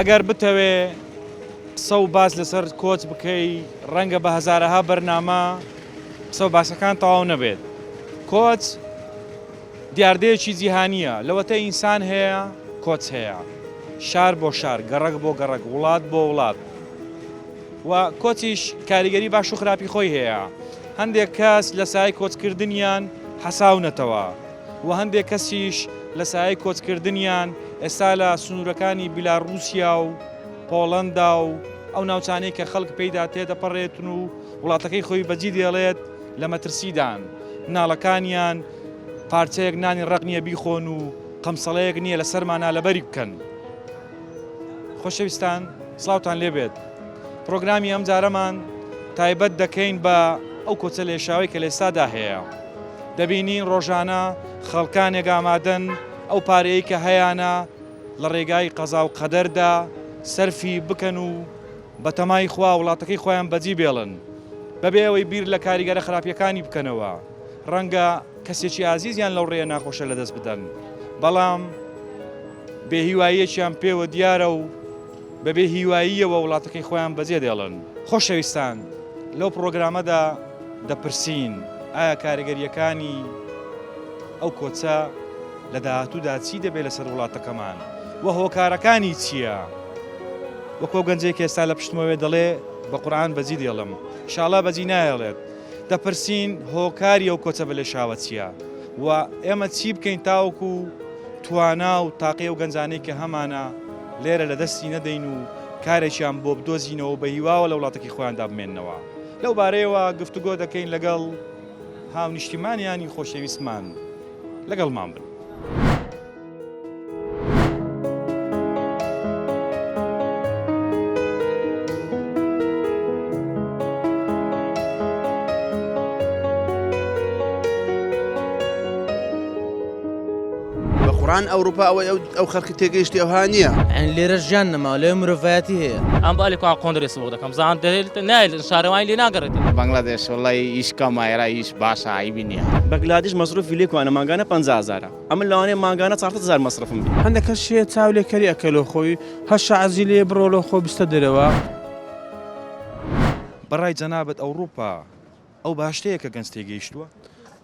ئەگەر بتەوێ قسە و باس لەسەر کۆچ بکەی ڕەنگە بە هەزارەها بەرنامە قسە و باسەکان تەواو نەبێت. کۆچ دیاردەیەکی جیهانییە، لەوەتەی ئینسان هەیە کۆچ هەیە، شار بۆ شار، گەڕەک بۆ گەڕەک، وڵات بۆ وڵات و کۆچیش کاریگەری باش و خراپی خۆی هەیە. هەندێک کەس لە سایەی کۆچکردنیان حەساونەتەوە و هەندێک کەسیش لە سایەی کۆچکردنیان ئێستا لە سنوورەکانی بیلاڕووسیا و پۆڵەندا و ئەو ناوچانەی کە خەڵک پێیدا تێدەپەڕێتن و وڵاتەکەی خۆی بەجی دێڵێت لە مەترسیدان، مناڵەکانیان پارچەیەک نانی ڕەق نییە بیخۆن و قەمسەڵەیەک نییە لە سەرمانا لەبەری بکەن. خۆشەویستان سڵاوتان لێبێت پرۆگرامی ئەم جارەمان تایبەت دەکەین بە ئەو کۆچە لێشاوەی کە لێستادا هەیە دەبینین ڕۆژانە خەڵکانێک ئامادەن ئەو پارەیە کە هەیانە لە ڕێگای قەزا و قەدەردا سەرفی بکەن و بەتەمای خوا وڵاتەکەی خۆیان بەجی بێڵن بەبێ ئەوەی بیر لە کاریگەرە خراپیەکانی بکەنەوە ڕەنگە کەسێکی ئازیزیان لەو ڕێیە ناخۆشە لەدەست بدەن بەڵام بێهیواییەکیان پێوە دیارە و بەبێ هیواییەوە وڵاتەکەی خۆیان بەجێ دێڵن. خۆشەویستان لەو پڕۆگرامەدا دەپرسین ئایا کاریگەرییەکانی ئەو کۆچە لە داهاتوودا چی دەبێت لەسەر وڵاتەکەمان و هۆکارەکانی چییە؟ وەک ئەو گەنجەی کە ئێستا لە پشتمەوەیە دەڵێ بە قورئان بەجی دێڵم، ئیشاڵا بەجی نایەڵێت. دەپرسین هۆکاری ئەو کۆچە بەلێشاوە چییە و ئێمە چی بکەین تاوەکو توانا و تاقی ئەو گەنجانەی کە هەمانە لێرە لە دەستی نەدەین و کارێکیان بۆ بدۆزینەوە بە هیواوە لە وڵاتەکەی خۆیاندا بمێننەوە. لەو بارەیەوە گفتوگۆ دەکەین لەگەڵ هاونیشتیمانیانی خۆشەویستمان لەگەڵمان بن. بەقوڕان ئەوروپا ئەوەی ئەو خەڵکی تێگەیشتی ئەوها نییە. یانی لێرە ژیان نەماوە لەوێ مرۆڤایەتی هەیە. ئەم بە ئەلێکوا قۆندرێ سبق دەکەم زان دەێت نایل شارەوانی لێ ناگەڕێت. بەنگلادێش وەڵای ئیش کەمە ئێرە ئیش باشە عەیبی نییە. بەنگلادیش مەسروفی لێ کوانە مانگانە 50 هەزارە ئەمن لەوانەیە مانگانە 400 هەزار مەسرفم بێ. هەندێک کەس هەیە چاو لێکەری ئەکە لۆ خۆی هەر شەعزی لێ بڕۆ لۆ خۆ بستە دەرەوە. بەڕای جەنابت ئەوڕوپا ئەو باشتەیە کە گەنج تێگەیشتووە؟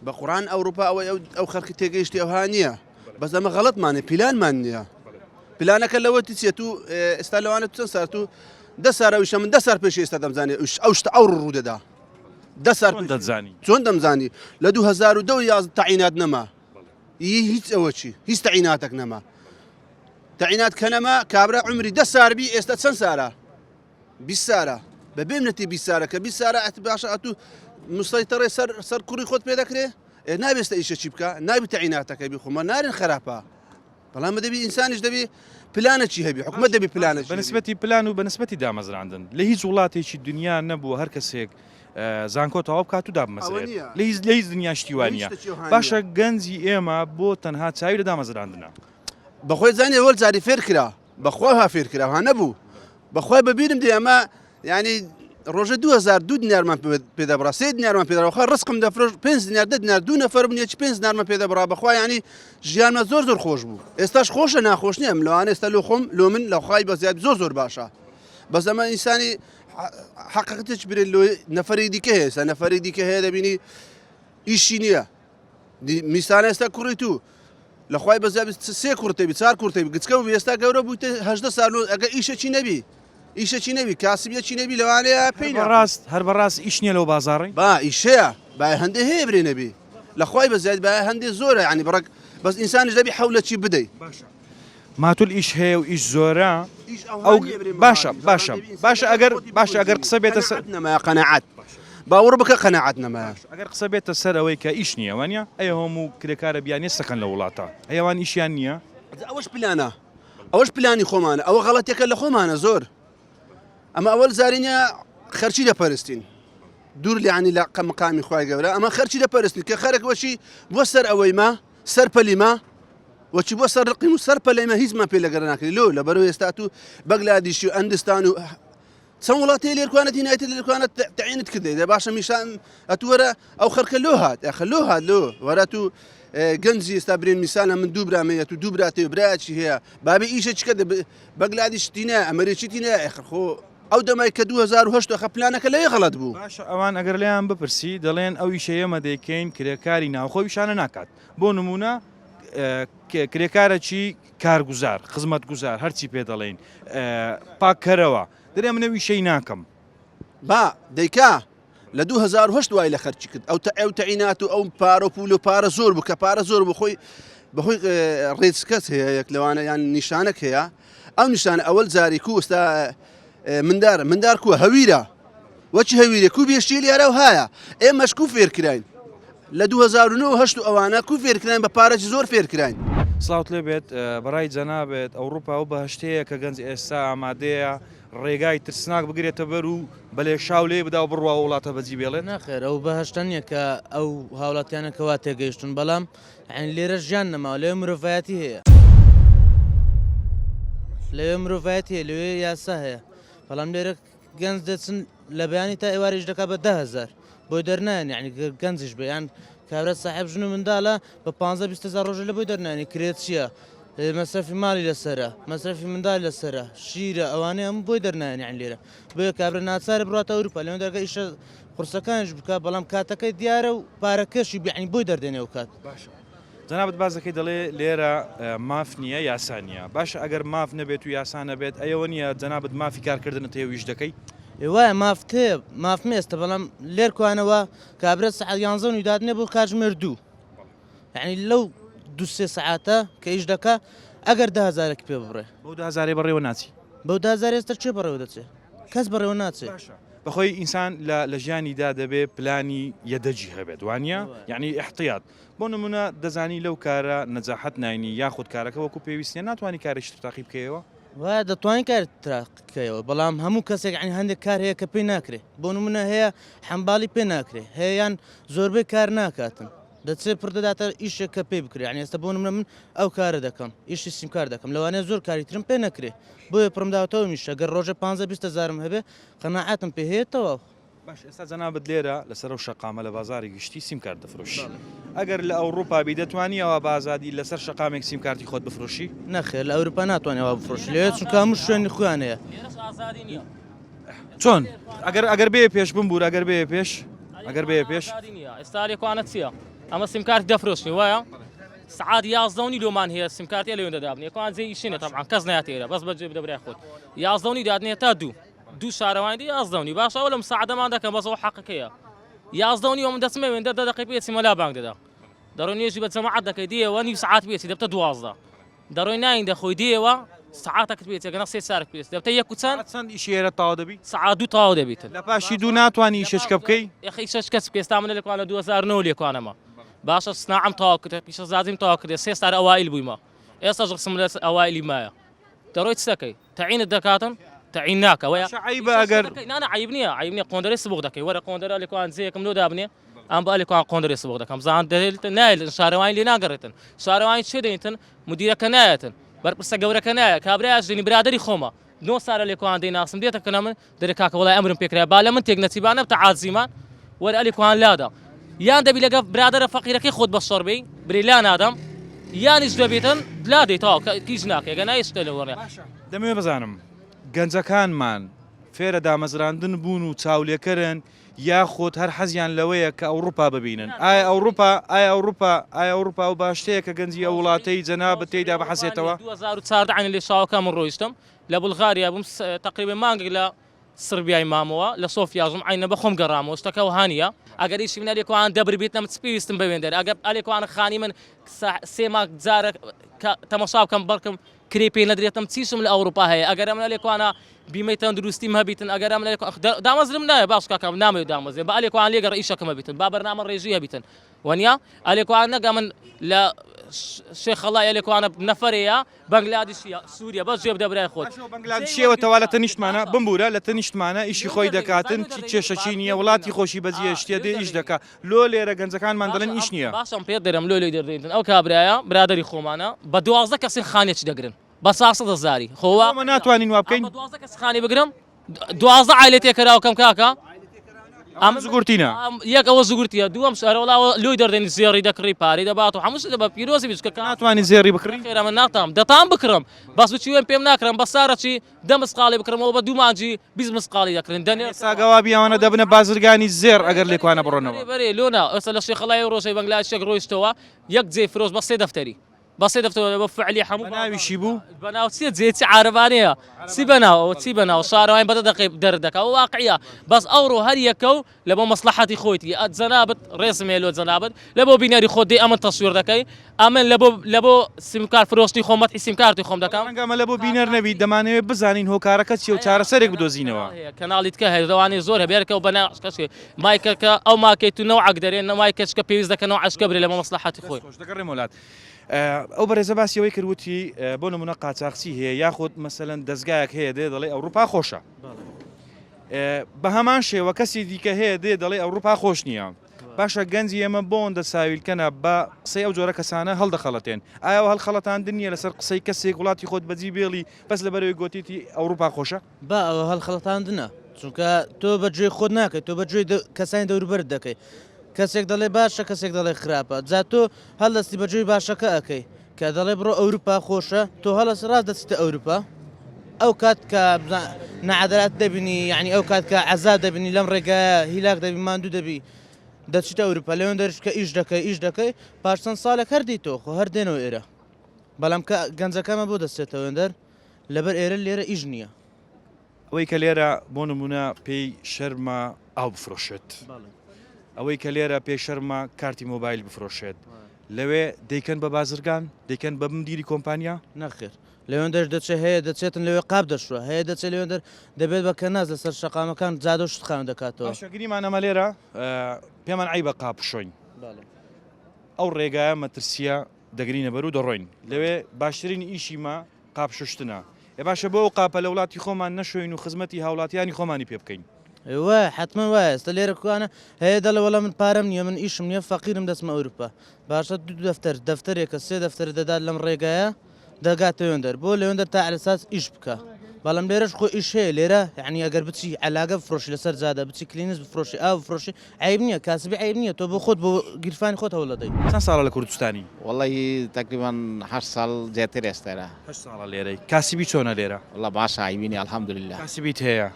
بە قوڕان ئەوروپا ئەوەی ئەو ئەو خەڵکی تێگەیشتی ئەوها نییە بەس ئەمە غەڵەتمانە پیلانمان نییە پلانەکە لەوە تچێت و ئێستا لەوانە چەند سارت و دە سارە ویشە من دە سار پێش ئێستا دەمزانێ ئەو شتە ئەو ڕوو دەدا دە سار دەزانی چۆن دەمزانی لە 2010 یاز تەعینات نەما هیچ ئەوە چی هیچ تەعیناتێک نەما تەعینات کە نەما کابرا عمری دە ساربی ئێستا چەند سارە 20 سارە بە بێ منەتی 20 سارە کە 20 سارە ئەت باشە ئەتوو مسەیتەڕێ سەر سەر کوڕی خۆت پێ دەکرێ نابێستە ئیشە چی بکە نابی تەعیناتەکە بی خۆمە نارن خراپە بەڵام دەبی ئینسانیش دەبی پلانەکی هەبی حکومەت دەبی پلانە بەنسبەتی پلان و بەنسبەتی دامەزراندن لە هیچ وڵاتێکی دنیا نەبووە هەر کەسێک زانکۆ تەواو بکات و دابمەزرێت لە هیچ لە هیچ دنیا شتی وا نییە باشە گەنجی ئێمە بۆ تەنها چاوی لە دامەزراندنە بەخۆی زانێ وەل جاری فێر کرا بەخوا ها فێر کرا ها نەبوو بەخوای بەبیرم دێ ئەمە ینی ڕۆژە 2000 دو دینارمان پێدەبڕا سێ دینارمان پێدەڕا خوا ڕزقم دەفرۆش پێنج دینار دە دینار دوو نەفەر بوون یەکی پێنج دینارمان پێدەبڕا بەخوا ینی ژیانمە زۆر زۆر خۆش بوو ئێستاش خۆشە ناخۆش نییە لەوانە ئێستا لۆ خۆم لۆ من لە خوای بە زیاد زۆر زۆر باشە بەس ئەمە ئینسانی حەقیقەتێک برێ لۆ نەفەری دیکە هەیە ئێستا نەفەری دیکە هەیە دەبینی ئیشی نییە میسان ئێستا کوڕی تو لە خوای بەزیابی سێ کوڕ تێبی چار کوڕ تێبی گچکە بوو ئێستا گەورە بوویتە هەژدە سال و ئەگە ئیشەکی نەبی ئیشەکی نەبی کاسبیەکی نەبی لەوانەیە پێی هەر بەڕاست هەر بەڕاست ئیش نییە لەو بازاڕەی؟ با ئیشەیە با هەندێ هەیە برێ نەبی لە خوای بەزیاد با هەندێ زۆرە یعنی بڕک بەس ئینسانیش دەبی حەولەکی بدەی. باشە ماتول ئیش هەیە و ئیش زۆرە ئەو باشە باشە باشە ئەگەر باشە ئەگەر قسە بێتە سەر نەمایە قەناعەت باوەڕ بکە قەناعەت نەمایە. ئەگەر قسە بێتە سەر ئەوەی کە ئیش نییە وانە ئەی هەموو کرێکارە بیانیە سەکەن لە وڵاتە ئەی ئەوان ئیشیان نییە؟ ئەوەش پلانە ئەوەش پلانی خۆمانە ئەوە غەڵەتێکە لە خۆمانە زۆر ئەمە ئەوەل زارینە خەرچی دەپەرستین دوور لیانی لە قەمقامی خوای گەورە ئەمە خەرچی دەپەرستین کە خەرک وەچی بۆ سەر ئەوەی ما سەر پەلی ما وەچی بۆ سەر ڕقیم و سەر پەلەی ما هیچمان پێ لەگەر ناکرێت لۆ لەبەرەوە ئێستا تو بەگلادیشی و ئەندستان و. چەند وڵات هەیە لێرکوانە تینایتە لێرکوانە تەعینت کردێ دە باشە میشان ئەتوەرە ئەو خەرکە لۆ هات ئەخە لۆ هات لۆ وەرە تو گەنجی ئێستا برێن میسانە من دوو برامەیە تو دوو براتێ برایەکی هەیە بابێ ئیشە چکە بەگلادی شتینە ئەمریکی تینە ئەخر خۆ ئەو دەمای کە 2008 ئەخە پلانەکە لەوێ غەڵەت بوو. باشە ئەوان ئەگەر لێیان بپرسی دەڵێن ئەو ئیشەی ئێمە دەیکەین کرێکاری ناوخۆ ئیشانە ناکات بۆ نمونە کرێکارەکی کارگوزار خزمەتگوزار هەرچی پێ دەڵێین پاککەرەوە دەرێ من ئەو ئیشەی ناکەم. با دەیکا لە 2008 وای لە خەرچی کرد ئەو ئەو تەعینات و ئەو پارە و پول و پارە زۆر بوو کە پارە زۆر بوو خۆی بەهۆی ڕێچکەس هەیە یەک لەوانە یان نیشانەک هەیە ئەو نیشانە ئەوەل جاری کو ئستا مندار مندار کووە هەویرە وەچی هەویرە کو بێشتی لێرە و هایە ئێمەش کو فێر کراین لە 2009 هەشت و ئەوانە کو فێر کراین بە پارەی زۆر فێر کراین. سڵاوت لێ بێت بەڕای جەنابت ئەوڕوپا ئەو بەهەشتەیە کە گەنج ئێستا ئامادەیە ڕێگای ترسناک بگرێتە بەر و بە لێشاو لێی بدا و بڕوا و وڵاتە بەجی بێڵێت؟ نەخێر ئەو بەهەشتە نییە کە ئەو هاوڵاتیانە کە وا تێگەیشتوون بەڵام یانی لێرە ژیان نەماوە لەوێ مرۆڤایەتی هەیە لەوێ مرۆڤایەتی هەیە لەوێ یاسا هەیە بەڵام لێرە گەنج دەچن لە بەیانی تا ئێوارەیش دەکا بە 10هزار بۆی دەرنایەن یعنی گەنجیش بێ یان کابرا ساحێب ژن و منداڵە بە 15 20 هزار ڕۆژە لە بۆی دەرنانی کرێت چییە مەسرەفی ماڵی لەسەرە مەسرەفی منداڵ لەسەرە شیرە ئەوانەی هەموو بۆی دەرنایەن یعنی لێرە بۆیە کابرا ناچارە بڕاتە ئەوروپا لەوێ دەرگە ئیشە قورسەکانیش بکە بەڵام کاتەکەی دیارە و پارەکەشی بیعنی بۆی دەردێنێ ئەو کات. باشە جەنابت باس دەکەی دەڵێ لێرە ماف نییە یاسا نییە باشە ئەگەر ماف نەبێت و یاسا نەبێت ئەیەوە نییە جەنابت مافی کارکردنت هەیە و ئیش دەکەی؟ ئێ وایە مافت هەیە مافم ئێستا بەڵام لێر کوانەوە کابرا سەعات یانزە و نیو دادنێ بۆ کاتژمێر دوو یعنی لەو دوو سێ سەعاتە کە ئیش دەکا ئەگەر دە هەزارێک پێ ببڕێ. بەو دە هەزارەی بەڕێوە ناچی؟ بەو دە هەزارەی ئێستا کێ بەڕێوە دەچێ؟ کەس بەڕێوە ناچێ. باشە بەخۆی ئینسان لە لە ژیانیدا دەبێ پلانی یەدەگی هەبێت وانە یعنی احتیاط بۆ نمونە دەزانی لەو کارە نەجاحەت ناینی یاخود کارەکە وەکو پێویست نیە ناتوانانی کارێکی تر تاقی بکەیەوە؟ وایە دەتوانین کار تاقیکەیەوە بەڵام هەموو کەسێک یعنی هەندێک کار هەیە کە پێی ناکرێ بۆ نمونە هەیە حەمباڵی پێ ناکرێ هەیە یان زۆربەی کار ناکاتن دەچێت پڕ دەداتە ئیشێک کە پێی بکرێ یعنی ئێستا بۆ نمونە من ئەو کارە دەکەم ئیشی سیمکار دەکەم لەوانەیە زۆر کاری ترم پێ نەکرێ بۆیە پڕم داوەتەوە میشە گەر ڕۆژێ 15 20 هەزارم هەبێ قەناعەتم پێ هەیە تەواو. باش ئێستا جەنابت لێرە لەسەر ئەو شەقامە لە بازاری گشتی سیم کارت دەفرۆشی ئەگەر لە ئەوڕوپا بی دەتوانی ئەوا بە ئازادی لەسەر شەقامێک سیم کارتی خۆت بفرۆشی؟ نەخێر لە ئەوروپا ناتوانانی ئەوا بفرۆشی لەوێ چونکە هەموو شوێنی خۆیان هەیە. لێرەش ئازادی نییە. چۆن؟ ئەگەر ئەگەر بێ پێش بمبوور ئەگەر بێ پێش ئەگەر بێ پێش ئازادی نییە ئێستا لێکوانە چییە ئەمە سیم کارت دەفرۆشنی وایە؟ سعات 11 و نیو لۆمان هەیە سیم کارتی لەوێ دەدابنێ کوان جێ ئیشینە تەبعەن کەس نایەتە ئێرە بەس بەجێ بدە برای خۆت 11 و نیو دادنێ تا دوو دوو شارەوانی دی 11 و نیو باشە ئەو لە مساعدەمان دەکەن بەس ئەو حەقەکەیە 11 و نیو من دەچمە وێندە دە دەقەی پێ چیمە لا بانگ دەدا دەڕۆی نوێژی بە جەماعەت دەکەی دێەوە نیو سعات پێ چی دەبتە 12 دەڕۆی ناین دەخۆی دێەوە سعاتەکت پێ چێ گەنە سێ سارک پێ دەبتە یەک و چەند چەند ئیشی ئێرە تەواو دەبی؟ سعات دوو تەواو دەبیتن لە پاشی دوو ناتوانی ئیشێچکە بکەی؟ یەخە ئیشەش کەس بکە ئێستا من لە کوانە 2009 لێکوانەمە باشە سناعەم تەواو کرد پیشەسازیم تەواو کرد سێ سار ئەوائیل بوویمە ئێستاش ڕسم لە ئەوائیلی مایە دەڕۆی چ دەکەی تەعینت دەکاتن تەعین ناکە وەیە باشە عەیبە ئەگەر نانا عەیب نییە عەیب نییە قۆندەرەی سبوغ دەکەی وەرە قۆندەرە لەکوان جێیەکم لۆ دابنێ ئەم بە لەکوان قۆندەرەی سبوغ دەکەم زان دەێلتن نایلن شارەوانی لێ ناگەڕێتن شارەوانی چێ دەینتن مدیرەکە نایەتن بەرپرسە گەورەکە نایە کابرایش دێنی برادری خۆمە نۆ سارە لێکوان دەیناسم دێتە کنە من دەرێ کاکە وەڵای ئەمرم پێکرا با لە من تێک نەچی با نەبتە عاجزیمان وەرە ئەلی کوان لادا یان دەبی لەگە برادەرە فەقیرەکەی خۆت بە شەڕ بی برێ لا نادەم یانیش دەبێتن لا دەی تەواو کە هیچ ناکەی گەنا هیچ شتێ لە وەڕێ. دەمەوێ بزانم گەنجەکانمان فێرە دامەزراندن بوون و چاولێکەرن یاخود هەر حەزیان لەوەیە کە ئەوڕوپا ببینن ئایا ئەوڕوپا ئایا ئەوڕوپا ئایا ئەوڕوپا ئەو باشتەیە کە گەنجی ئەو وڵاتەی جەنابت تێیدا بحەسێتەوە؟ 2014 عەینەن لێشاوەکە من ڕۆیشتم لە بولغاریا بووم تەقریبەن مانگێک لە سڕبیای مامەوە لە سۆفیاژم عەینە بەخۆم گەڕامەوە شتەکە وەها نییە ئەگەر ئیشی من ئەلێکوان دەبر بیتنە من چ پێویستم بە وێندەر ئەگەر ئەلێکوان خانی من سێ مانگ جارە تەمەشا بکەم بەڵکم کرێ پێ نەدرێتم چیشم لە ئەوروپا هەیە ئەگەر ئەمن ئەلێکوانە بیمەی تەندروستیم هەبیتن ئەگەر ئەمن دامەزرم نایە باش کاکە نامەوێت دامەزرێ بە ئەلێکوان لێگەڕ ئیشەکەم هەبیتن با بەرنامە ڕێژی هەبیتن وەنیە ئەلێکوان نەک ئەمن لە شێخەڵای ئەلێکوانە نەفەرەیە بەنگلادیشیە سوریە بەس جێ بدە برای خۆت. باشە بەنگلادیشیەوە تەوا لە تەنیشتمانە بمبورە لە تەنیشتمانە ئیشی خۆی دەکاتن چی کێشەکی نییە وڵاتی خۆشی بەجێهێشتیە دێ ئیش دەکا لۆ لێرە گەنجەکانمان دەڵێن ئیش نییە. باشە پێت دەرێم لۆ لێی دەردەینتن ئەو کابرایە برادەری خۆمانە بە 12 کەسین خانێکی دەگرن بە 400 هەزاری خۆ وا ئێمە ناتوانین وا بکەین بە 12 کەس خانی بگرم. 12 عایلە تێکەراو کەم کاکە ئەمە زگورتینە یەک ئەوە زگورتیە دووەم سەرەوەڵا لۆی دەردێنی زێڕی دەکڕی پارەی دەبات و هەموو شت بە پیرۆزی بچکە کە ناتوانانی زێڕی بکڕی خێرا من ناتام دەتام بکڕم بەس بچی وێن پێم ناکڕم بە سارە چی دە مسقاڵی بکڕمەوە بە دوو مانجی 20 مسقاڵی دەکڕین دەنێ ساگەوابی ئەوانە دەبنە بازرگانی زێڕ ئەگەر لێکوانە بڕۆنەوە بەرێ لۆنا ئێستا لە شێخەڵای ڕۆژەی بەنگلادشێک ڕۆیشتەوە یەک جێ فرۆش بە سێ دەفتەری بە سێ دەفتەر بە فعلی هەموو بەناویشی بوو؟ بەناو چیە جێ چی عارەبانەیە چی بەناو ئەوە چی بەناو شارەوانی بەدە دەقەی دەردەکا ئەوە واقعیە بەس ئەوڕۆ هەر یەکە و لە بۆ مەسڵەحەتی خۆیتی ئە جەنابت ڕێزم هەیە لۆ جەنابت لە بۆ بینەری خۆت دێی ئەمن تەسویر دەکەی ئەمن لە بۆ لە بۆ سیمکارت فرۆشتنی خۆم مەتحی سیمکارتی خۆم دەکەم ڕەنگە ئەمە لە بۆ بینەر نەبی دەمانەوێت بزانین هۆکارەکە چیە و چارەسەرێک بدۆزینەوە. کەناڵی تکە هەیە لەوانەیە زۆر هەبێ هەرکە و بەناو کەسێ مایکەکە ئەو ماکەیت و نەوعەک دەرێ نە مایکەچکە پێویست دەکە نەوعەشکە برێ لە بۆ مەسڵەحەتی خۆی. دەست خۆش دەگەڕێمەوە لات. ئەو بەڕێزە باسی ئەوەی کرد وتی بۆ نمونە قاچاخچی هەیە یاخود مەسەلەن دەزگایەک هەیە دێ دەڵێ ئەوروپا خۆشە بە هەمان شێوە کەسی دیکە هەیە دێ دەڵێ ئەوروپا خۆش نییە باشە گەنجی ئێمە بۆندە ساویلکەنە بە قسەی ئەو جۆرە کەسانە هەڵدەخەڵەتێن ئایا هەڵخەڵەتاندن نییە لەسەر قسەی کەسێک وڵاتی خۆت بەجی بێڵی بەس لەبەرەوەی گۆتیتی ئەوروپا خۆشە؟ با ئەوە هەڵخەڵەتاندنە چونکە تۆ بە گوێی خۆت ناکەی تۆ بە گوێی کەسانی دەوروبەرت دەکەی کەسێک دەڵێ باشە کەسێک دەڵێ خراپە جا تۆ هەڵدەستی بە گوێی باشەکە ئەکەی کە دەڵێ بڕۆ ئەوروپا خۆشە تۆ هەڵەسی ڕاست دەچیتە ئەوروپا ئەو کات کە نەعادەلات دەبینی یعنی ئەو کات کە عەزاب دەبینی لەم ڕێگایە هیلاک دەبی ماندوو دەبی دەچیتە ئەوروپا لەوێن دەرش کە ئیش دەکەی ئیش دەکەی پاش چەند ساڵێک هەر دیتەوە خۆ هەر دێنەوە ئێرە بەڵام کە گەنجەکەمە بۆ دەچێتەوە وێندەر لەبەر ئێرە لێرە ئیش نییە. ئەوەی کە لێرە بۆ نمونە پێی شەرمە ئاو بفرۆشێت ئەوەی کە لێرە پێی شەرمە کارتی مۆبایل بفرۆشێت لەوێ دەیکەن بە بازرگان دەیکەن بە مدیری کۆمپانیا؟ نەخێر لەوێندەش دەچێت هەیە دەچێتن لەوێ قاپ دەشوە هەیە دەچێت لەوێندەر دەبێت بە کەناز لەسەر شەقامەکان جادە و شت خاوێن دەکاتەوە. باشە گریمان ئەمە لێرە پێمان عەیبە قاپ بشۆین ئەو ڕێگایە مەترسیە دەگرینە بەر و دەڕۆین لەوێ باشترین ئیشی مە قاپ شوشتنە ئێ باشە بۆ ئەو قاپە لە وڵاتی خۆمان نەشۆین و خزمەتی هاوڵاتیانی خۆمانی پێ بکەین. ئێ وایە حەتمەن وایە ئێستا لێرە کوانە هەیە دەڵێ وەڵا من پارەم نییە من ئیشم نییە فەقیرم دەچمە ئەوروپا باشە دوو دەفتەر دەفتەرێکە سێ دەفتەر دەدات لەم ڕێگایە دەگاتە وێندەر بۆ لەوێندەر تا عەلەساس ئیش بکە بەڵام لێرەش خۆ ئیش هەیە لێرە یعنی ئەگەر بچی عەلاگە بفرۆشی لەسەر جادە بچی کلینس بفرۆشی ئاو بفرۆشی عەیب نییە کاسبی عەیب نییە تۆ بۆ خۆت بۆ گیرفانی خۆت هەوڵ دەدەی. چەند ساڵە لە کوردستانی؟ وەڵی تەقریبەن هەشت ساڵ زیاتر ئێستا ئێرە. هەشت ساڵە لێرەی. کاسبی چۆنە لێرە؟ وەڵا باشە عەیبی نیە الحمدللە. کاسبیت هەیە؟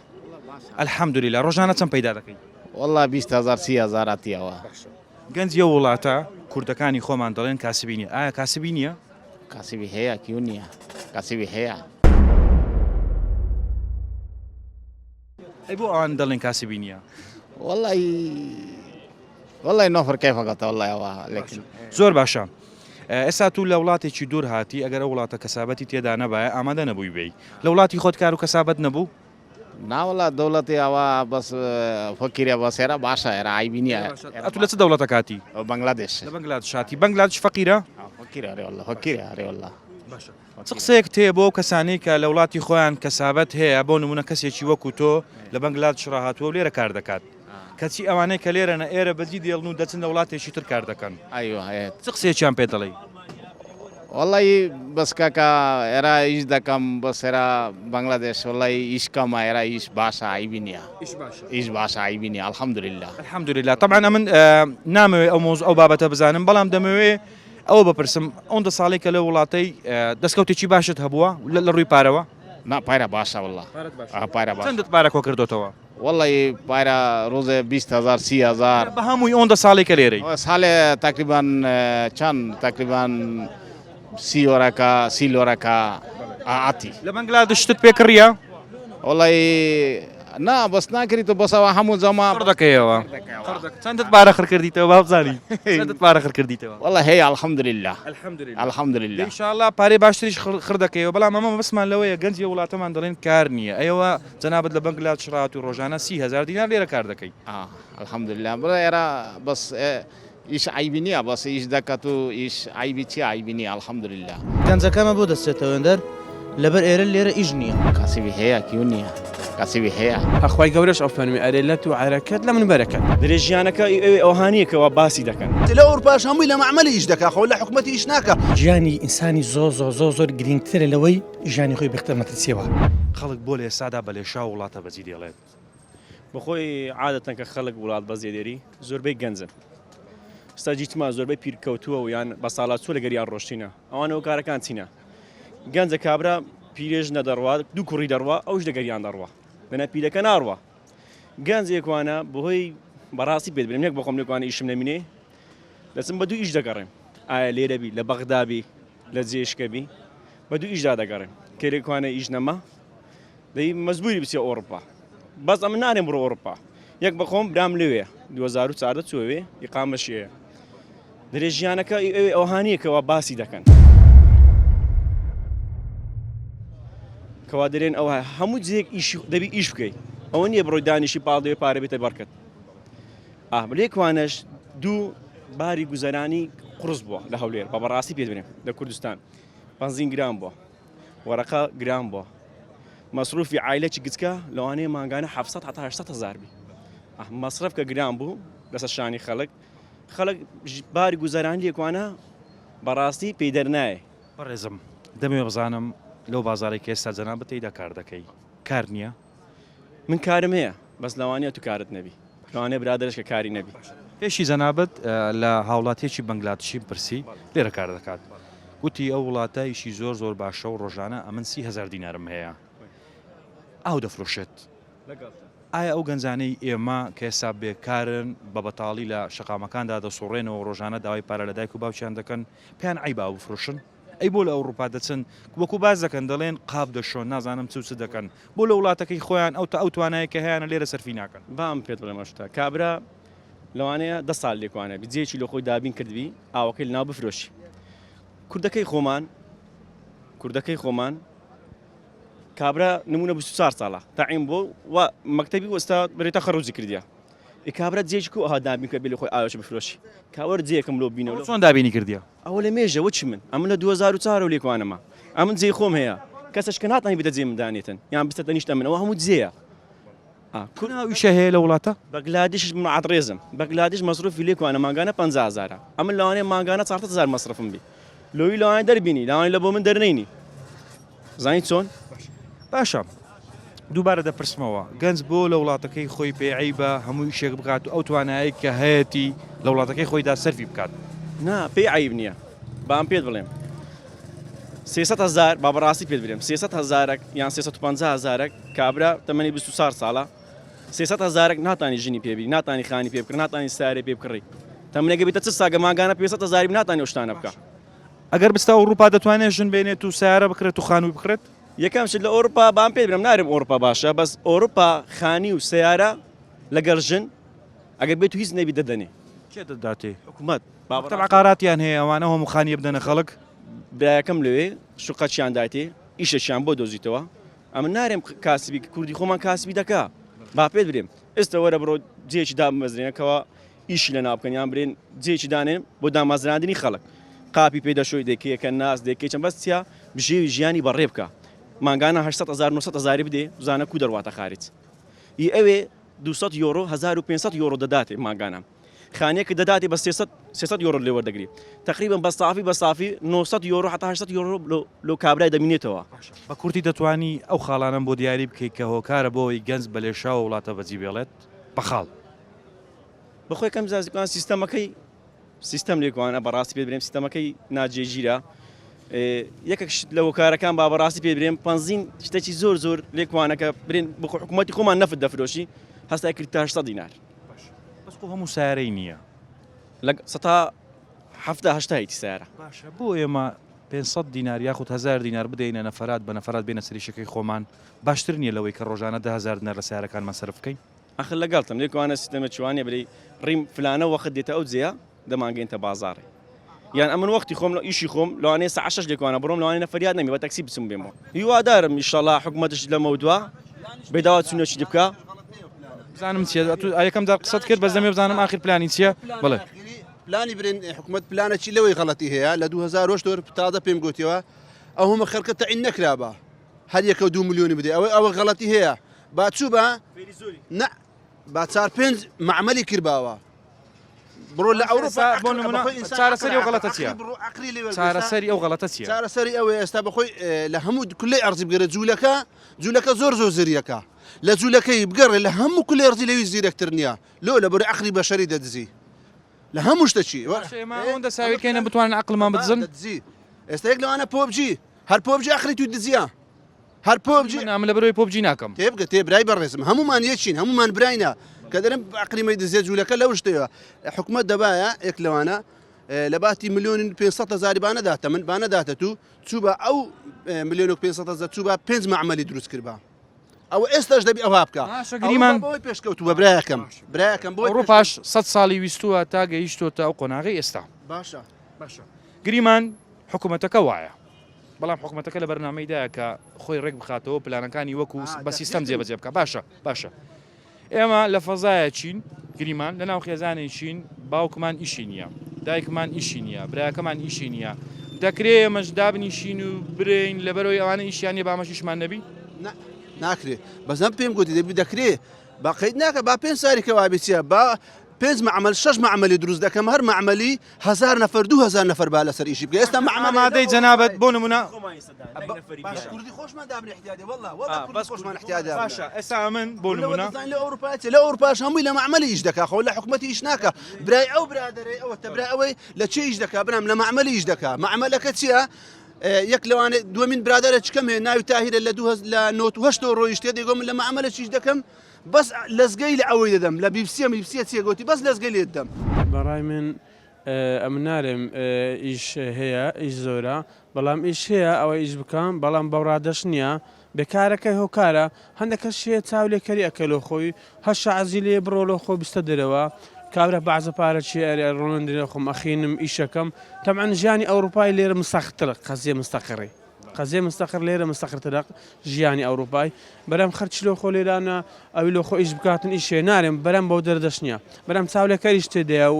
الحمدللە. ڕۆژانە چەند پەیدا دەکەی؟ وەڵا 20 هەزار 30 هەزار ئەتیەوە. باشە. گەنجی ئەو وڵاتە کوردەکانی خۆمان دەڵێن کاسبی نیە. ئایا کاسبی نیە؟ کاسبی هەیە کیو نیە کاسبی هەیە. ئەی بۆ ئەوان دەڵێن کاسبی نییە؟ وەڵی وەڵی نۆفر کەیفەکەتە وەڵی ئەوە لەکن زۆر باشە ئێستا تو لە وڵاتێکی دوور هاتی ئەگەر ئەو وڵاتە کەسابەتی تێدا نەبایە ئامادە نەبووی بێی لە وڵاتی خۆت کار و کەسابەت نەبوو؟ ناوەڵا دەوڵەتی ئەوە بەس فەقیرە بەس ئێرە باشە ئێرە عەیبی نییە ئەتو لە چ دەوڵەتەک هاتی؟ بەنگلادێش لە بەنگلادش هاتی بەنگلادش فەقیرە؟ فەقیرە ئەرێ وەڵا فەقیرە ئەرێ وەڵا باشە چ قسەیەکت هەیە بۆ ئەو کەسانەی کە لە وڵاتی خۆیان کەسابەت هەیە، بۆ نموونە کەسێکی وەکو تۆ لە بەنگلادش ڕاهاتووە و لێرە کار دەکات، کەچی ئەوانەی کە لێرەنە ئێرە بەجی دێڵن و دەچن لە وڵاتێکی تر کار دەکەن، چ قسەیەکیان پێ دەڵێی؟ وەڵی بەس کاکە ئێرە ئیش دەکەم بەس ئێرە بەنگلادێش وەڵی ئیش کەمە ئێرە ئیش باشە عەیبی نییە ئیش باشە عەیبی نییە الحمدللە. الحمدللە تەبعەن ئەمن نامەوێ ئەو مەوزوع ئەو بابەتە بزانم بەڵام دەمەوێ ئەوە بپرسم ئەوەندە ساڵەی کە لەو وڵاتەی دەستکەوتێکی باشت هەبووە لە ڕووی پارەوە؟ نا پارە باشە واللە پارە باشە. چەندت پارە کۆکردۆتەوە؟ وەڵی پارە ڕۆژێ 20 هەزار 30 هەزار. بە هەمووی ئەوەندە ساڵەی کە لێرەی؟ ساڵێ تەقریبەن چەند تەقریبەن سی یۆرەکە سی لۆرەکە ئاتی. لە بەنگلادش شتت پێ کڕیە؟ وەڵی نا بەس ناکری تۆ بەس ئەوە هەموو جەما خڕ دەکەیەوە چەندت پارە خڕ کردیتەوە با بزانین چەندت پارە خڕ کردیتەوە وەڵا هەیە الحمدلله الحمدلله الحمدلله ان شاء الله پارەی باشتریش خڕ دەکەیەوە بەڵام ئەمە مەبەستمان لەوەیە گەنجی وڵاتەمان دەڵێن کار نییە ئەیەوە جەنابت لە بەنگلادش ڕات و ڕۆژانە 30 هەزار دینار لێرە کار دەکەی الحمدلله بڵێ ئێرە بەس ئیش عەیبی نیە بەس ئیش دەکات و ئیش عەیبی چیە عەیبی نیە الحمدللە. گەنجەکەمە بۆ دەچێتە وێندەر لەبەر ئێرە لێرە ئیش نیە. کاسبی هەیە کیو نیە کاسبی هەیە. خوای گەورەش ئەفەرموێ ئەرێ لەت و عەرەکەت لە من بەرەکەت. درێ ژیانەکە ئەوێ ئەوها نیە کە وا باسی دەکەن. لە ئەوروپاش هەمووی لە مەعمەلی ئیش دەکا خۆ لە حکومەتی ئیش ناکا. ژیانی ئینسانی زۆر زۆر زۆر زۆر گرینگترە لەوەی ژیانی خۆی بختە مەترسیەوە. خەڵک بۆ لە ئێستادا بە لێشاو وڵاتە بەجی دێڵێت؟ بەخۆی عادەتەن کە خەڵک وڵات بەجێ دێری زۆربەی گەنجن. ئستا جیتما زۆربەی پیر کەوتووە و یان بە ساڵاچووە لەگەریان ڕۆشتینە. ئەوانە هۆکارەکان چینە؟ گەنجە کابرا پیرێژنە دەڕوا، دوو کوڕی دەڕوا، ئەوش لەگەریان دەڕوا. دەنا پیرەکە ناڕوا. گەنج یەکوانە بەهۆی بەڕاستی پێت برێم یەک بەخۆم لێکوانە ئیشم نەمینێ دەچم بە دوو ئیش دەگەڕێم ئایا لێرە بی لە بەغدا بی لە جێشکە بی بە دوو ئیشدا دەگەڕێم کە لێکوانە ئیش نەما دەی مەجبوری بچێ ئەوروپا بەس ئەمن نارێم بڕۆ ئەوروپا یەک بەخۆم برام لەوێ 2014 چووێ ئیقامەشیە درێ ژیانەکە ئەوێ ئەوهانیە کەوا باسی دەکەن کەوا دەرێن ئەوە هەموو جێک ئیشی دەبی ئیش بکەیت ئەوە نییە بڕۆی دانیشی پاڵ دەوێ پارە بێتە بەرکەت ئاه لێکوانەش دوو باری گوزەرانی قرس بووە لە هەولێر بە بەڕاستی پێ برێم لە کوردستان بەنزین گران بووە وەرەقە گران بووە مەسروفی عیلەکی گچکە لەوانەیە مانگانە 700 هەتا 800 هزار بی مەسرف کە گران بوو لەسەر شانی خەڵک خەڵک باری گوزەرانی لێکوانە بەڕاستی پێی دەرنایە. بەڕێزم دەمەوێ بزانم لەو بازاڕەی کە ئێستا جەنابت تێیدا کار دەکەی کار نییە؟ من کارم هەیە بەس لەوانەیە تو کارت نەبی لەوانەیە برادەرش کە کاری نەبی. پێشی جەنابت لە هاوڵاتیەکی بەنگلادشیم پرسی لێرە کار دەکات گوتی ئەو وڵاتە ئیشی زۆر زۆر باشە و ڕۆژانە ئەمن 30 هەزار دینارم هەیە ئاو دەفرۆشێت. ئایا ئەو گەنجانەی ئێمە کە ئێستا بێکارن، بە بەتاڵی لە شەقامەکاندا دەسوڕێنەوە و ڕۆژانە داوای پارە لە دایک و باوکیان دەکەن، پێیان عەیبە ئاو بفرۆشن؟ ئەی بۆ لە ئەوڕوپا دەچن وەکو باس دەکەن دەڵێن قاپ دەشۆن، نازانم چ و چ دەکەن، بۆ لە وڵاتەکەی خۆیان ئەو تا ئەو توانایەی کە هەیانە لێرە سەرفی ناکەن؟ با ئەم پێت بڵێم ئەو شتە، کابرا لەوانەیە دە ساڵ لێکوانە بی، جێیەکی لۆ خۆی دابین کردبی، ئاوەکەی لەناو بفرۆشی. کوردەکەی خۆمان، کوردەکەی خۆمان، کابرا نمونە 24 ساڵە تەعین بۆ و مەکتەبی وەستا بەرێ تەخەڕوجی کردیە ئێ کابرا جێکی کو ئەها دابین کە بێ خۆی ئاوێکی بفرۆشی کاوەر جێکم لۆ بینەوە چۆن دابینی کردیە ئەوە لە مێژە وەچی من ئەمن لە 2004 لێکوانەمە ئەمن جێی خۆم هەیە کەسەش کە ناتانی بدە جێ من دانێتن یان بستە تەنیشتە من ئەوە هەموو جێیە کورد ئیشە هەیە لە وڵاتە؟ بەگلادیش من عەتڕێزم بەگلادیش مەسروفی لێکوانە مانگانە 50 هەزارە ئەمن لەوانەیە مانگانە 400 هەزار مەسرفم بی لۆی لەوانەیە دەربینی لەوانەیە لە بۆ من دەرنەینی زانی چۆن؟ باشە دووبارە دەپرسمەوە گەنج بۆ لە وڵاتەکەی خۆی پێی عەیبە هەموو ئیشێک بکات و ئەو توانایەی کە هەیەتی لە وڵاتەکەی خۆیدا سەرفی بکات؟ نا پێی عەیب نییە بام پێت بڵێم 300 هەزار با بەڕاستی پێت برێم 300 هەزارەک یان 350 هەزارەک کابرا تەمەنی 24 ساڵە 300 هەزارەک ناتانی ژنی پێبی ناتانی خانی پێ بکڕی ناتانی سارێ پێ بکڕی تەمنێکە بیتە چ ساگە مانگانە 500 هەزاری ناتانی ئەو شتانە بکە ئەگەر بچتە ئەوڕوپا دەتوانێت ژن بێنێت و سەیارە بکڕێت و خانووی بکڕێت؟ یەکەم شت لە ئەوروپا بام پێت برم نارم ئەوروپا باشە بەس ئەوروپا خانی و سەیارە لەگەڵ ژن ئەگەر بێت و هیچ نەبی دەدەنێ. کێ دەداتێ؟ حکومەت. مەکتەب عەقاراتیان هەیە ئەوانە هەموو خانیە بدەنە خەڵک؟ برایەکەم لەوێ شوقەچیان دایتێ ئیشەکیان بۆ دۆزیتەوە ئەمن نارێم کاسبی کوردی خۆمان کاسبی دەکا با پێت برێم ئێستا وەرە بڕۆ جێکی دابمەزرێنە کەوا ئیشی لەناو بکەن یان برێن جێکی دانێن بۆ دامەزراندنی خەڵک قاپی پێ دەشۆی دەکەیەکە ناس دەکەی چەند بەس چیا بژێوی ژیانی بەڕێ بکە مانگانە 800 هزار 900 هزاری بدێ بزانە کو دەڕواتە خارج ئی ئەوێ 200 یۆرۆ 1500 یۆرۆ دەداتێ مانگانە خانیەکە دەداتێ بە 300 300 یۆرۆ لێ وەردەگری تقریبا بە سافی بە سافی 900 یۆرۆ حتا 800 یۆرۆ لۆ کابرای دەمینێتەوە. بە کورتی دەتوانی ئەو خاڵانەم بۆ دیاری بکەی کە هۆکارە بۆ ئەوەی گەنج بە لێشاوە وڵاتە بەجی بێڵێت؟ بە خاڵ. بەخۆی کەم زازیکان سیستەمەکەی سیستەم لێکوانە بەڕاستی پێ برێم سیستەمەکەی ناجێگیرە یەکێک شت لە هۆکارەکان با بەڕاستی پێ برێم پەنزین شتێکی زۆر زۆر لێکوانەکە برێن بخۆ حکوومەتی خۆمان نەفت دەفرۆشی هەستای کرد تا 800 دینار بەس خۆ هەموو سارەی نییە لە سەتا حەفتا هەشتا هیچ سیارە باشە بۆ ئێمە 500 دینار یاخود 1000 دینار بدەینە نەفرات بە نەفرات بێنە سەریشەکەی خۆمان باشتر نییە لەوەی کە ڕۆژانە 10000 دینار لە سیارەکانمان سەرف بکەین ئەخر لەگەڵتم لێکوانە سیستەمە چوانە برێی ڕیم فلانە وەخت دێتە ئەو جێیە دەمانگەینتە بازاڕێ یان ئەمن وەختی خۆم لە ئیشی خۆم لەوانەیە سەعات شەش لێکوانە بڕۆم لەوانەیە نەفەریات نەمی بە تەکسی بچم بێمەوە هیوادارم ئیشەڵا حکومەتش لەمەودوا بێداوا چونەکی بکا بزانم چیە ئەتو یەکەم جار قسەت کرد بەس دەمێ بزانم ئاخر پلانی چییە بڵێ پلانی برێن حکومەت پلانەکی لەوەی غەڵەتی هەیە لە 2000 تۆر تازە پێم گوتیەوە ئەو هەمە خەڵکە تەعین نەکرابا هەر یەکە و دوو ملیۆنی بدەی ئەوەی ئەوە غەڵەتی هەیە با چوو بە نە با چار پێنج معمەلی کردباوە. بڕۆ لە ئەوروپا بۆ نمونە چارەسەری ئەو غەڵەتە چییە؟ چارەسەری ئەو غەڵەتە چییە؟ چارەسەری ئەوەیە ئێستا بەخۆی لە هەموو کولەی ئەرزی بگەرە جوولەکە جوولەکە زۆر زۆر زریەکە لە جوولەکەی بگەڕێ لە هەموو کولەی ئەرزی لەوی زیرەکتر نییە لۆ لە بەر عەقلی بەشەری دەدزی لە هەموو شتەکی ئێمە ئەوەندە ساویلکەینە بتوانن عەقڵمان بدزن دەدزی ئێستا یەک لەوانە پۆبجی هەر پۆبجی عەقلی تو دزیە هەر پۆبجی نا من لەبەرەوەی پۆبجی ناکەم. تێبگە تێ برای بەڕێزم هەموومان یەکین هەموومان براینە کە دەرم عەقلی مەی دزێ جوولەکە لەو شتەیە حکومەت دەبایە یەک لەوانە لە باتی ملیۆن 500 هزاری با نەداتە من با نەداتە تو چوو بە ئەو ملیۆن و 500 هزار چوو بە پێنج مەعمەلی دروست کردبا ئەوە ئێستاش دەبی ئەوها بکە باشە گریمان بۆی پێشکەوتووە برایەکەم برایەکەم بۆ ئەوروپاش 100 ساڵی ویستووە تا گەیشتۆتە ئەو قۆناغەی ئێستا باشە باشە گریمان حکوومەتەکە وایە بەڵام حکومەتەکە لە بەرنامەیدایە کە خۆی ڕێک بخاتەوە پلانەکانی وەکو بە سیستەم جێبەجێ بکە باشە باشە ئێمە لە فەزایەکین گریمان لە ناو خێزانێکین باوکمان ئیشی نییە دایکمان ئیشی نییە براکەمان ئیشی نییە دەکرێ ئێمەش دابنیشین و برین لەبەرەوەی ئەوانە ئیشیان نیە بامەش ئیشمان نەبی ناکرێ بەزەم پێم گوتی دەبی دەکرێ با قەید ناکە با پێنج ساری کە وابێ چیە با پێنج مەعمەل شەش مەعمەلی دروست دەکەم هەر مەعمەلی هەزار نەفەر 2000 نەفەر با لەسەر ئیشی بکە ئێستا مەعمەل ئامادەی جەنابت بۆ نمونە باش کوردی خۆشمان دابنێ احتیاجی والله والله کوردی خۆشمان احتیاجی باشە ئێستا ئەمن بۆ نمونە لە ئەوروپا چێ لە ئەوروپاش هەمووی لە مەعمەلی ئیش دەکا خۆ لە حکومەتی ئیش ناکا برای ئەو برادەرەی ئەوە تە برای ئەوەی لە چێ ئیش دەکا برام لە مەعمەلی ئیش دەکا مەعمەلەکە چییە؟ یەک لەوانێ دووەمین برادەرە چکەم هەیە ناوی تاهیرە لە دوو لە نۆت و هەشتەوە ڕۆیشتێ دەیگۆ من لە مەعمەلە چیش دەکەم بەس لەزگەی لە ئەوەی دەدەم لە بیبسیە میبسیە چیە گۆتی بەس لەزگەی لێ دەدەم. بەڕای من ئەمن نارێم ئیش هەیە ئیش زۆرە بەڵام ئیش هەیە ئەوە ئیش بکەم بەڵام بەو ڕادەش نییە بێکارەکەی هۆکارە هەندێک کەس هەیە چاو لێکەری ئەکە لۆ خۆی هەشە عەزی لێ بڕۆ لۆ خۆ بستە دەرەوە کابرا بەعزە پارە چی ئەرێ ڕۆنن درێ خۆم ئەخینم ئیشەکەم تەبعەن ژیانی ئەوروپای لێرە مستەقترە قەزیە مستەقڕی قەزیە مستەقر لێرە مستەقرترە ژیانی ئەوروپای بەرام خەرچ لۆ خۆ لێرانە ئەوی لۆ خۆ ئیش بکاتن ئیشێ نارێم بەرام بەو دەردەش نییە بەرام چاولێکەریش تێدایە و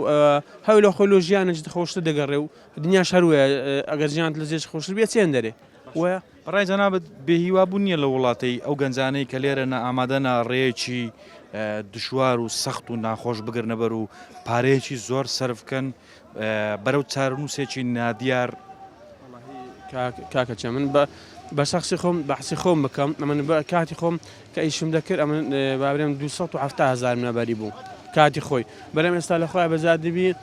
هەوی لۆ خۆی لۆ ژیانە خۆشتر دەگەڕێ و دنیاش هەر وایە ئەگەر ژیانت لە جێش خۆشتر بێ چێن دەرێ وایە. بەڕای جەنابت بێ هیوا بوون نییە لەو وڵاتەی ئەو گەنجانەی کە لێرەنە ئامادەنە ڕێیەکی دشوار و سەخت و ناخۆش بگرنە بەر و پارەیەکی زۆر سەرف بکەن بەرەو چارەنووسێکی نادیار؟ کاکە چە من بە بە شخصی خۆم بەحسی خۆم بکەم ئەمن بە کاتی خۆم کە ئیشم دەکرد ئەمن بابرێم 270 هزار منەبەری بوو کاتی خۆی بەرەم ئێستا لە خۆی بەزاد دەبی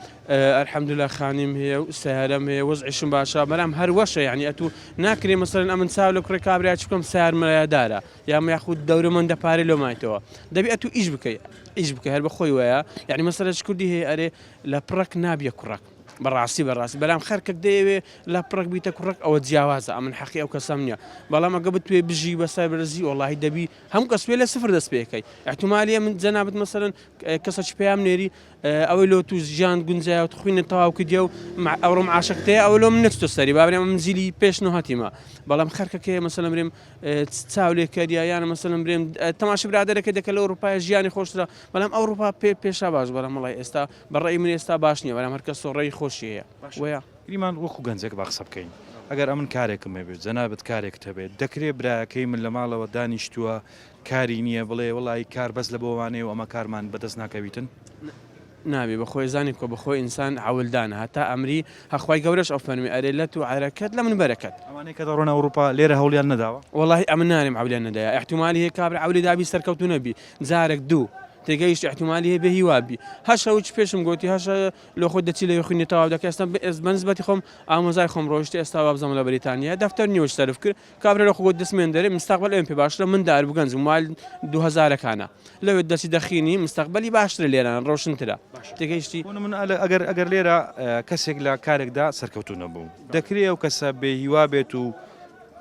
الحمدللە خانیم هەیە و سەیارەم هەیە وەزعیشم باشە بەلام هەر وەشە یانی ئەتوو ناکرێ مەسەلەن ئەمن چاو لە کوڕی کابرا چ بکەم سەیار مەیادارە یا یاخود دەورەمەندە پارەی لۆ مایتەوە دەبی ئەتوو ئیش بکەی ئیش بکەی هەر بە خۆی وایە یانی مەسەلە چ کوردی هەیە ئەرێ لە پڕەک نابیە کوڕەک بەڕاستی بەڕاستی بەلام خەرکەک دەیەوێ لە پڕەک بیتە کوڕەک ئەوە جیاوازە ئەمن حەقی ئەو کەسەم نییە بەڵام ئەگە بتوێ بژی بە سەربەرزی وەڵاهی دەبی هەموو کەس پێ لە سفر دەست پێ کەی احتمالیە من جەنابت مەسەلەن کەسەکی پەیام نێری ئەوەی لۆ تو ژیان گونجایە و خوینت تەواو کردیە و ئەوڕۆ معاشەکت هەیە ئەوە لۆ من نەچتە سەری با برێم من جیلی پێش نهاتیمە بەڵام خەرکەکەیە مەسەلەن برێم چاو لێ کەریە یانە مەسەلەن برێم تەماشی برادەرەکە دەکە لە ئەوروپای ژیانی خۆشترە بەڵام ئەوروپا پێ پێشا باش بەڵام وڵای ئێستا بە ڕێی من ئێستا باش نییە بەڵام هەرکەس ڕێی خۆشی هەیە وەیە. گریمان وەکو گەنجێک با قسە بکەین ئەگەر ئەمن کارێکم هەبێت جەنابت کارێکت هەبێت دەکرێ برایەکەی من لە ماڵەوە دانیشتووە کاری نییە بڵێ وەڵایی کار بەس لە بۆ وانەیە و ئەمە کارمان بەدەست ناکەویتن؟ نابێ بەخۆی زانی کۆ بەخۆی ئینسان عەولدانە هەتا ئەمری هە خوای گەورەش ئەو فەرمی ئەرێ لەت و عەرەکەت لە من بەرەکەت. ئەوانەی کە دەڕۆنە ئەوڕوپا لێرە هەوڵیان نەداوە؟ وەڵاهی ئەمن نارێم عەولیان نەدایە ئیحتومالی هەیە کابرا عەولی دابی سەرکەوتوو نەبی جارەک دوو تێگەیشت ئیحتومالی هەیە بێ هیوا بی هەشە وچ پێشم گۆتی هەشە لۆ خۆت دەچی لەوێ خوینی تەواو دەکەی ئێستا بەنسبەتی خۆم ئامۆزای خۆم ڕۆیشتە ئێستا وابزانم لە بەریتانیا دەفتەر نیوەش سەرف کرد کابرا لە خۆ گوت دەسمێن دەرێ مستەقبەل ئەوێم پێ باشترە من دار بوو گەنجم وال دوو هەزارەکانە لەوێ دەچی دەخینی مستەقبەلی باشترە لێران ڕۆشنترە تێگەیشتی. بۆ نمونە ئەگەر ئەگەر لێرە کەسێک لە کارێکدا سەرکەوتوو نەبوو دەکرێ ئەو کەسە بێ هیوا بێت و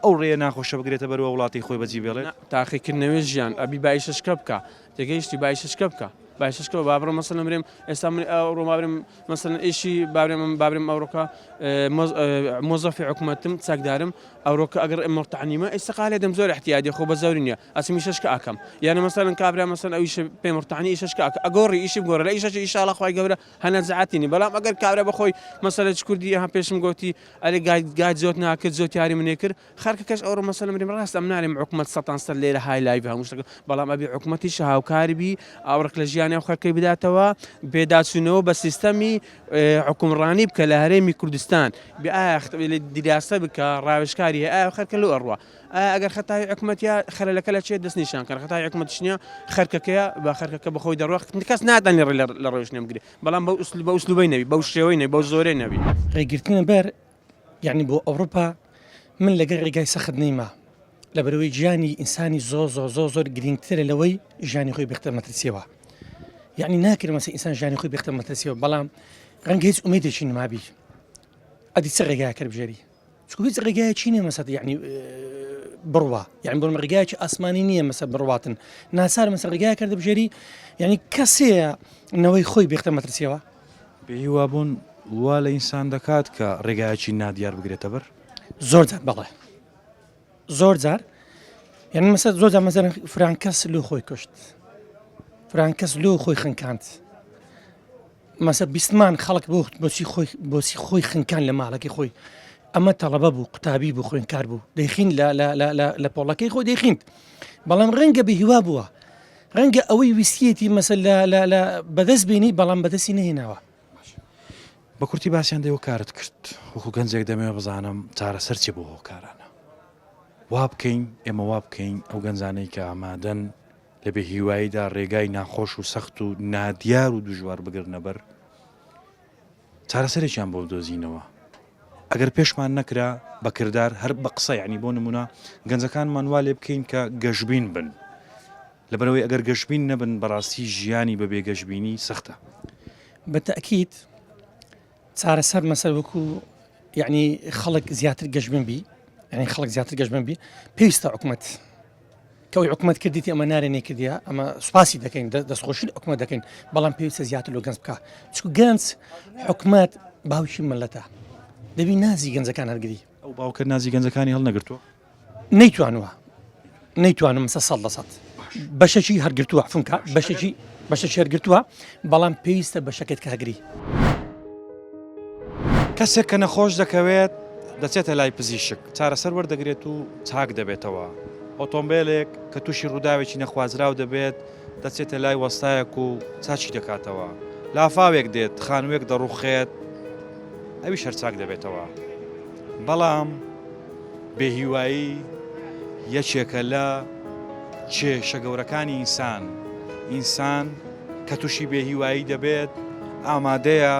ئەو ڕێیە ناخۆشە بگرێتە بەر و وڵاتی خۆی بەجی بێڵێت؟ نا تاقیکردنەوەی ژیان ئەبی با ئیشەشکە بکا تێگەیشتی با ئیشەشکە بکا با ئیشەشکە با بڕۆ مەسەلەن برێم ئێستا من ئەوڕۆ با برێم مەسەلەن ئیشی با برێم با برێم ئەوڕۆکە مۆزەفی حکومەتم چەکدارم ئەوڕۆکە ئەگەر مڕتعنیمە ئیستقالێ دەم زۆر احتیادی خۆ بە زەوری نییە ئەچم ئیشەشکە ئەکەم یانە مەسەلەن کابرا مەسەلەن ئەو ئیشە پێ مڕتعنی ئیشەشکە ئەکە ئەگۆڕی ئیشی بگۆڕە لە ئیشەشی ئیشاڵا خوای گەورە هەنەجعەتینی بەڵام ئەگەر کابرا بەخۆی مەسەلە چ کوردی ها پێشم گۆتی ئەرێ گای گای جۆت ناکرد جۆتیاری منێ کرد خەرکەکەش ئەوڕۆ مەسەلەن برێم ڕاستە ئەم نارێم حکومەت سەتان سەر لێرە های لایڤ هەموو شتەکە بەڵام ئەبێ حکومەتیش هاوکار بی ئاوڕک لە ژیانی. ژیانی ئەو خەرکەی بداتەوە پێداچوونەوە بە سیستەمی حکومڕانی بکە لە هەرێمی کوردستان بێ ئایا دیراسە بکە ڕاوێژکاری هەیە ئایا خەرکە لۆ ئەڕوا ئایا ئەگەر خەتای حکومەتە خەلەلەکە لە چێ دەستنیشان کەن خەتای حکومەتیش نییە خەرکەکەیە بە خەرکەکە بەخۆی دەڕوا کەس ناتوانێت ڕێ لە ڕۆیشتنێ بگرێ بەڵام بەو ئوسلوب بەو ئوسلوبەی نەبی بەو شێوەی نەبی بەو زۆرەی نەبی. ڕێگرتنە بەر یعنی بۆ ئەوروپا من لەگەر ڕێگای سەخت نیمە لەبەرەوەی گیانی ئینسانی زۆ زۆ زۆ زۆر گرنگترە لەوەی ژیانی خۆی بختە مەترسیەوە یعنی ناکرێت مەسە ئینسان ژیانی خۆی بختە مەترسیەوە بەڵام ڕەنگە هیچ ئومێدێکی نمابی ئەدی چ ڕێگایەک بژێری چونکە هیچ ڕێگایەکی نییە مەسەد یعنی بڕوا یعنی بۆ ڕێگایەکی ئاسمانی نییە مەسە بڕواتن ناچار مەسە ڕێگای کردە بژێری یعنی کەسەیە نەوەی خۆی بێختە مەترسیەوە بێهیوابوون وا لە ئینسان دەکات کە ڕێگایەکی نادیار بگرێتە بەر؟ زۆر جار بەڵێ زۆر جار یعنی مەسە زۆر جار مەسەلەن فران کەس لۆ خۆی کوشت فران کەس لۆ خۆی خنکاند مەسە بیستمان خەڵک بۆ بۆچی خۆی بۆچی خۆی خنکان لە ماڵەکەی خۆی ئەمە تەڵەبە بوو قوتابی بوو خوێنکار بوو دەیخین لە لە لە لە لە پۆڵەکەی خۆی دەیخیند بەڵام ڕەنگە بە هیوا بووە ڕەنگە ئەوەی ویستیەتی مەسە لە لە لە بەدەست بینی بەڵام بەدەستی نەهێناوە بە کورتی باسیان دەی هۆکارت کرد وەکو گەنجێک دەمەوێت بزانم چارەسەر چی بۆ هۆکارانە وا بکەین ئێمە وا بکەین ئەو گەنجانەی کە ئامادەن لە بێ هیواییدا ڕێگای ناخۆش و سەخت و نادیار و دژوار بگرنە بەر چارەسەرێکیان بۆ بدۆزینەوە ئەگەر پێشمان نەکرا بە کردار هەر بە قسە یعنی بۆ نمونە گەنجەکانمان وا لێ بکەین کە گەشبین بن لەبەرئەوەی ئەگەر گەشبین نەبن بەڕاستی ژیانی بەبێ گەشبینی سەختە. بە تەئکید چارەسەر مەسەل وەکو یعنی خەڵک زیاتر گەشبین بی یعنی خەڵک زیاتر گەشبین بی پێویستە حکومەت کە ئەوی حکومەت کردیتی ئەمە نارێ نەیکردیە ئەمە سوپاسی دەکەین دەستخۆشی لە حکومەت دەکەین بەڵام پێویستە زیاتر لۆ گەنج بکە چکو گەنج حکومەت باوکی ملەتە دەبی نازی گەنجەکان هەرگری ئەو باوکە نازی گەنجەکانی هەڵنەگرتووە نەیتوانوە نەیتوانم سە سەد لە سەد بەشەکی هەرگرتووە فونکە بەشێکی بەشەکی هەرگرتووە بەڵام پێویستە بەشەکەت کە هەگری. کەسێک کە نەخۆش دەکەوێت دەچێتە لای پزیشک چارەسەر وەردەگرێت و چاک دەبێتەوە، ئۆتۆمبێلێک کە تووشی ڕووداوێکی نەخوازراو دەبێت دەچێتە لای وەستایەک و چاکی دەکاتەوە، لافاوێک دێت خانووێک دەڕوخێت ئەویش هەر چاک دەبێتەوە، بەڵام بێهیوایی یەکێکە لە کێشە گەورەکانی ئینسان، ئینسان کە تووشی بێهیوایی دەبێت ئامادەیە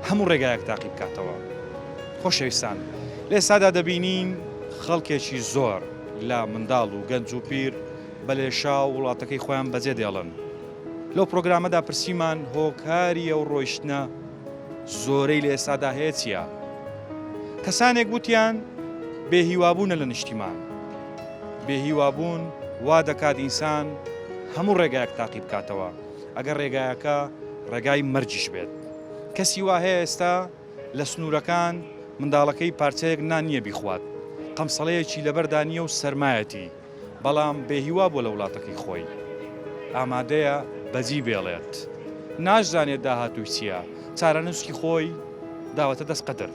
هەموو ڕێگایەک تاقی بکاتەوە. خۆشەویستان لە ئێستادا دەبینین خەڵکێکی زۆر لە منداڵ و گەنج و پیر بە لێشاو وڵاتەکەی خۆیان بەجێ دێڵن. لەو پرۆگرامەدا پرسیمان هۆکاری ئەو ڕۆیشتنە زۆرەی لە ئێستادا هەیە چییە؟ کەسانێک وتیان بێهیوابوونە لە نیشتیمان. بێهیوابوون وا دەکات ئینسان هەموو ڕێگایەک تاقی بکاتەوە، ئەگەر ڕێگایەکە ڕێگای مەرگیش بێت. کەسی وا هەیە ئێستا لە سنوورەکان منداڵەکەی پارچەیەک نان نییە بیخوات، قەمسەڵەیەکی لەبەردا نییە و سەرمایەتی. بەڵام بێهیوا بووە لە وڵاتەکەی خۆی، ئامادەیە بەجی بێڵێت، ناشزانێت داهاتووی چییە، چارەنووسی خۆی داوەتە دەست قەدر.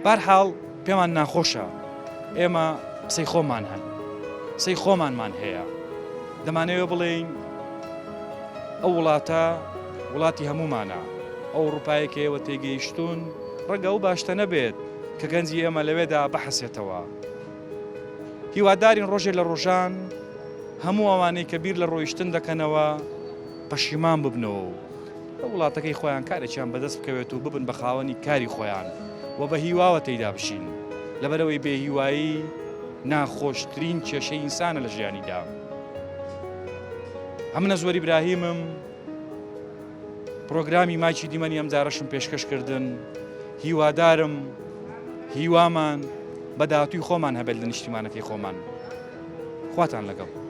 بارحاڵ پێمان ناخۆشە، ئێمە قسەی خۆمان هەن، قسەی خۆمانمان هەیە، دەمانەوێت بڵێین ئەو وڵاتە وڵاتی هەموومانە، ئەو ئەوڕوپایەی کە ئێوە تێیگەیشتوون ڕەنگە ئەو باشتە نەبێت کە گەنجی ئێمە لەوێدا بحەسێتەوە. هیوادارین ڕۆژێ لە ڕۆژان هەموو ئەوانەی کە بیر لە ڕۆیشتن دەکەنەوە پەشیمان ببنەوە و لە وڵاتەکەی خۆیان کارێکیان بەدەست بکەوێت و ببن بە خاوەنی کاری خۆیان و بە هیواوە تێیدا بژین لەبەرئەوەی بێهیوایی ناخۆشترین کێشەی ئینسانە لە ژیانیدا. ئەمن ئەزوەر ئیبراهیمم. پرۆگرامی مایکی دیمەنی ئەمجارەشم پێشکەش کردن هیوادارم هیوامان بە داهاتووی خۆمان هەبێت لە نیشتیمانەکەی خۆمان خواتان لەگەڵ.